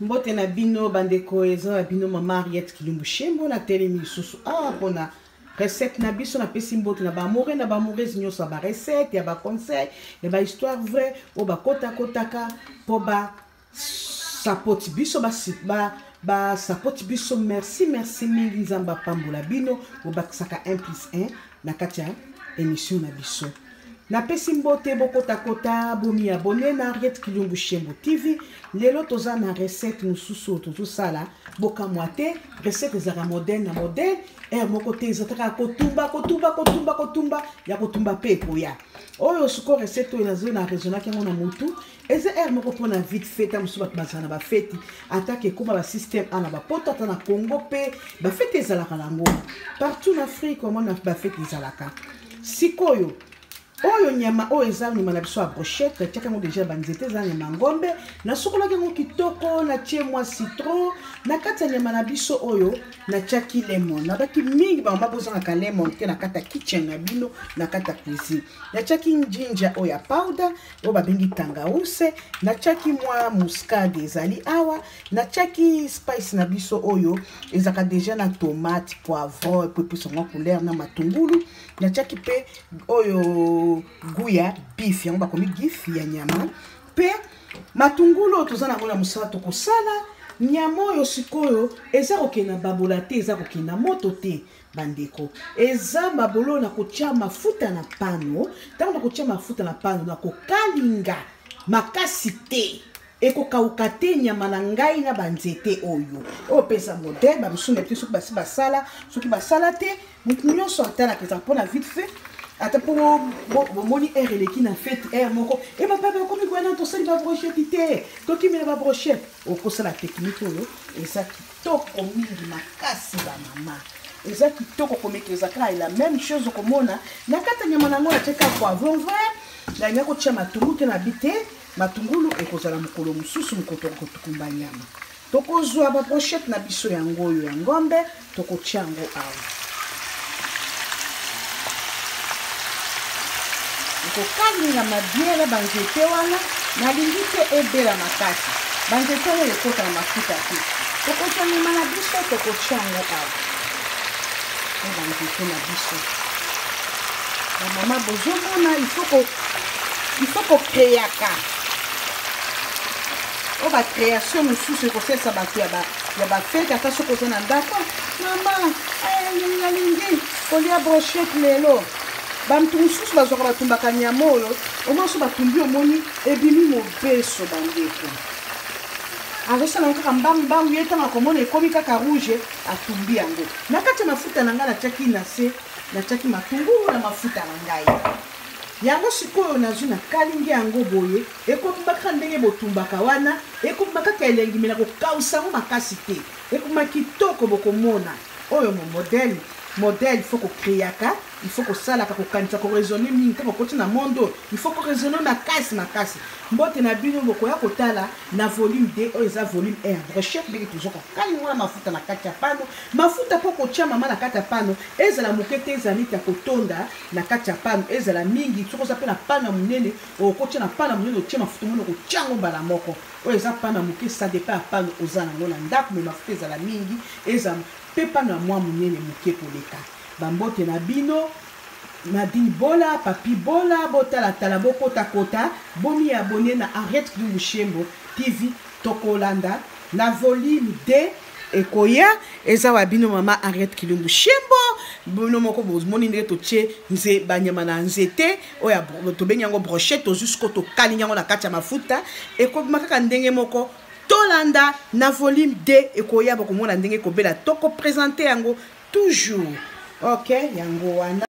Mbote na bino bandeko, eza na bino mama Harriet Kilumbu Shembo. Natelemi lisusu awa mpona recette na biso. Napesi mbote na baamoureux na baamoureuse nyonso ya barecette, ya baconseil, ya bahistoire vrai oyo bakotakotaka mpo basapoti biso, basapoti biso. Merci, merci mingi. Nzambe apambola bino, bobakisaka 1 plus 1 na kati ya émission na biso. Napesi mbote, bokotakota, bomi abonner na Harriet Kilumbu Shembo TV. Lelo toza na recette mosusu oyo tozosala. Bokamwa te, recette ezalaka modèle na modèle heure moko te, eza kaka kotumba, kotumba, kotumba, kotumba ya kotumba mpe ekoya. Oyo sikoyo recette oyo nazo na raisonnaki yango na motu, eza heure moko mpona vite fait. Ta mosusu bato bazala na bafeti, atake ekóma basystème a na bapoto, ata na Congo mpe bafeti ezalaka nango partout na Afrique. Omona bafeti ezalaka. Sikoyo oyo nyama oyo eza nyama na biso ya brochette, natiaki yango deja banzete. Eza nyama ngombe, nasukolaki yango kitoko, natie mwa citron na kati ya nyama na biso oyo, natiaki lemon, nabaki mingi. Bamama, bozangaka lemon te na kati ya kitchen na bino, na kati ya cuisine. Natiaki ginger oyo ya powder, oyo babengi tangause, natiaki mwa muscade ezali awa, natiaki spice na biso oyo ezalaka deja na tomate, poivron po epesa mwa couleur, na matungulu. Natiaki mpe oyo goût ya beef, yango bakomi beef ya nyama, mpe matungulu oyo toza nango na mosala. Tokosala nyama oyo sikoyo eza kokende na babola te, eza kokende na moto te bandeko. Eza mabolo na kotia mafuta na pano. Ntango na kotia mafuta na pano, na kokalinga makasi te, ekokauka te nyama na ngai na banzete oyo. Oyo mpe eza modèle bamosusu na te. Soki basi basala, soki basala te, motu nyonso atalaka, eza mpona vite fait. Ata mpo bomoni heure eleki na fête, heure moko e bapapa bakomi koya, tosali babrochette te, tokimela babrochette. Okosala technique oyo, eza kitoko mingi makasi bamama, eza kitoko komeka. Eza kaka la même chose. Okomona na kati ya nyama nango natiaka poivron vert. Nalinga kotia matungulu te, na bi te, matungulu ekozala mokolo mosusu, mokolo tokotukumba nyama. Tokozwa babrochette na biso yango oyo ya ngombe, tokotia yango awa, ekokalingama bien na banzete wana. Nalingi te ebela makasi, banzete oyo ekota na mafuta te. Tokozwa nyama na biso, tokotia yango awa na banzete na biso. Bamama, bozomona, il faut kokreaka oyo bacréation mosusu ekosalisa bato ya bafete. Ata soki oza na ndako, mama, nalingi kolia brochette lelo. Bato mosusu bazwaka, batumbaka nyama oyo. Omoi so batumbi, omoni ebimi mobeso. Bandeko, azosala yango kaka mbangu mbangu. Ye ntango akomona ekomi kaka rouge, atumbi yango na kati ya mafuta na ngai. Natiaki na se, natiaki matungulu na mafuta na ngai. Yango sikoyo nazwi, nakalingi yango boye, ekobima kaka ndenge botumbaka wana, ekobima kaka elengi, me na kokausa yango makasi te, ekobima kitoko. Bokomona oyo mo modèle modèle. Il faut kokreaka, il faut kosalaka, kokanisa, koraisonner mingi. Ntango okoti na monde oyo, il faut koraisonner makasi makasi. Mbote na bino, bokoya kotala na volume 2. Oyo eza volume 1 ya brochette, ndenge tozoka kalinga wana mafuta na kati ya pano. Mafuta mpo kotia, mama, na kati ya pano ezala moke te, ezala neti ya kotonda na kati ya pano, ezala mingi. Soki oza mpe na pano ya monene, okotia na pano ya monene, otie mafuta, omoni okotia yango mbala moko. Oyo eza pano ya moke, ça dépend ya pano oza nango na ndako, me mafuta ezala mingi, eza mpe pano ya mwa monene moke koleka. Bambote na bino, Nadine Bola, Papi Bola. Botalatala, bokotakota, bomi abonner na Harriet Kilumbu Shembo TV. Tokolanda na volume 2 ekoya. Eza wa bino mama Harriet Kilumbu Shembo. Bino moko bomoni ndenge totie nze banyama na nzete oyo tobengi yango brochette. Tozwi siko, tokalingi yango na kati ya mafuta, ekobima kaka ndenge moko. Tolanda na volume 2 ekoya, bokomona ndenge ekobela. Tokoprésenter yango toujours. Ok, yango wana.